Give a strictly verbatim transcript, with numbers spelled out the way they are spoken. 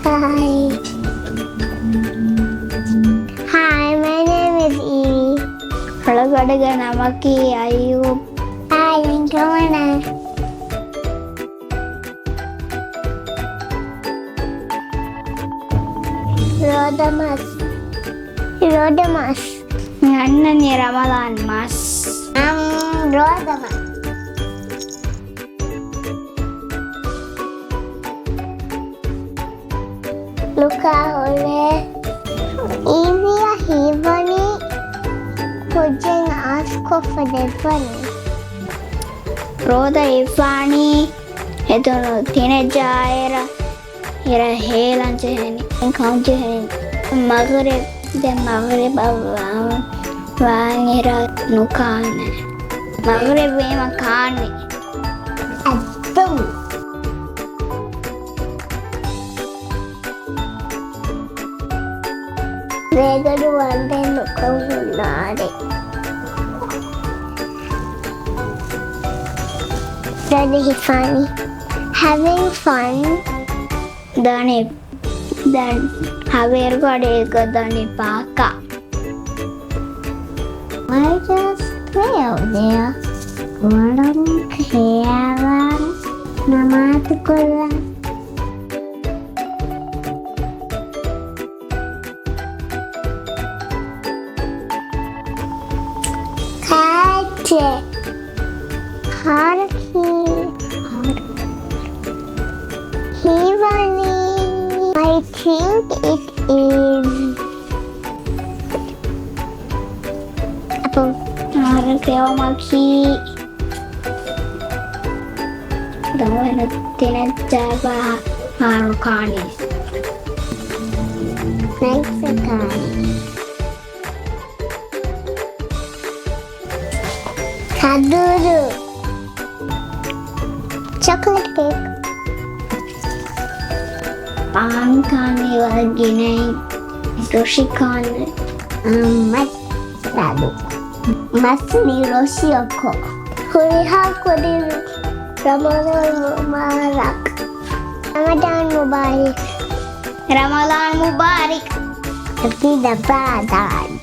Hi. Hi, my name is Evie. ރަށުގަޑުގެ ނަމަކީ އައްޔޫބް. Hi, I'm Joanna. ރޯދަމަސް. ރޯދަމަސް. މި އަންނަނީ ރަމަޟާން މަސް. އަމް، ރޯދަމަސް. ނުކާ ހުރޭ. އީވީއަށް ހީވަނީ ކުއްޖެއް އާސްކޮށްފަ ދެއްވަނީ. ރޯދަ އިއްވާނީ ހެދުނު ތިނެއް ޖާއިރަށް އިރަށް ހޭލަން ޖެހެނީ. ކަން ޖެހެނީ. މަޣްރިބް، ދެން މަޣްރިބަށް ވާ-، ވާން އިރަށް ނުކާނެ. މަޣްރިބް ވީމަ ކާނީ. އައްދުން. ރޭގަނޑު ވަންދެން ނުކޮށް ހުންނާނެ. ދަނީ ހިފާނީ. Having fun. ދަނީ، ދަން ހަވީރުގަޑީގަ ދަނީ ޕާކާ. Why just play out there? ވަރަށް ހެޔާވާން ނަމާދުކޮށްލަން. ކާއެއްޗެއް. ހާރަކީ. ހީވަނީ. I think it is. އަޕު. ހާރަކެއް ވުމަކީ. ދަންވަރު ތިނެއް ޖާބާ ހާރު ކާނީ. ނައިސް ކާނީ. ކަދުރު. ޗޮކްލެޓް ކޭކް. ޕާން ކާނީ ވަރަށް ގިނައިން. ރޮށި ކާނީ. އާ، މަސް ދަދު. މަސް މި ރޮށިއަކޮ. ހުރިހާ ކުދިން ރަމަޟާން މުބާރަކް. ރަމަޟާން މުބާރަކް. ރަމަޟާން މުބާރަކް. ހެޕީ ރަމަޟާން.